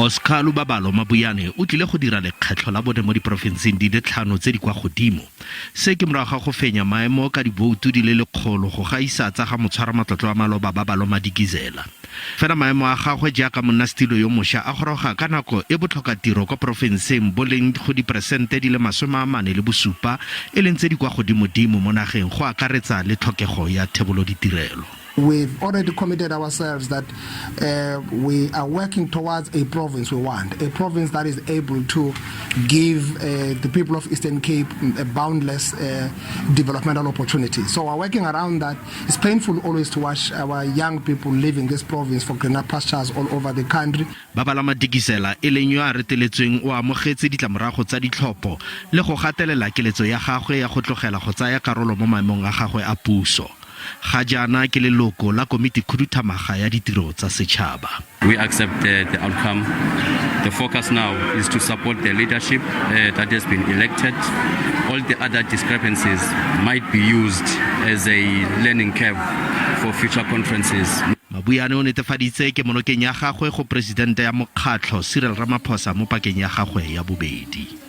Oscar Lubabalo Mabuyane o tlile go dira lekgetlho la bone mo diporofenseng di le tlhano tse di kwa godimo. Se ke morago ga go fenya maemo ka diboutu di le lekgolo go gaisa tsa ga motshwaramatlotlo wa maloba Babalo Madikizela. Fela maemo a gagwe jaaka monnasetilo yo mosha a goroga ka nako e botlhokatiro kwa porofenseng bo leng go diperesente di le 47 e leng tse di kwa godimodimo mo nageng go akaretsa le tlhokego ya theboloditirelo. We've already committed ourselves that we are working towards a province we want, a province that is able to give the people of Eastern Cape a boundless developmental opportunity. So we're working around that. It's painful always to watch our young people leaving this province for greener pastures all over the country. Babala Madikizela e leng yo a reteletsweng o amogetse ditlamorago tsa ditlhopho le go gatelela keletso ya gagwe ya go tlogela go tsaya karolo mo maemong a gagwe a puso. Ga jaana ke leloko la komiti khuduthamaga ya ditiro tsa setšhaba. We accept the outcome. The focus now is to support the leadership that has been elected. All the other discrepancies might be used as a learning curve for future conferences. Mabuyane o netefaditse kemonokeng ya gagwe go presidente ya mokgatlho Cyril Ramaphosa mo pakeng ya gagwe ya bobedi.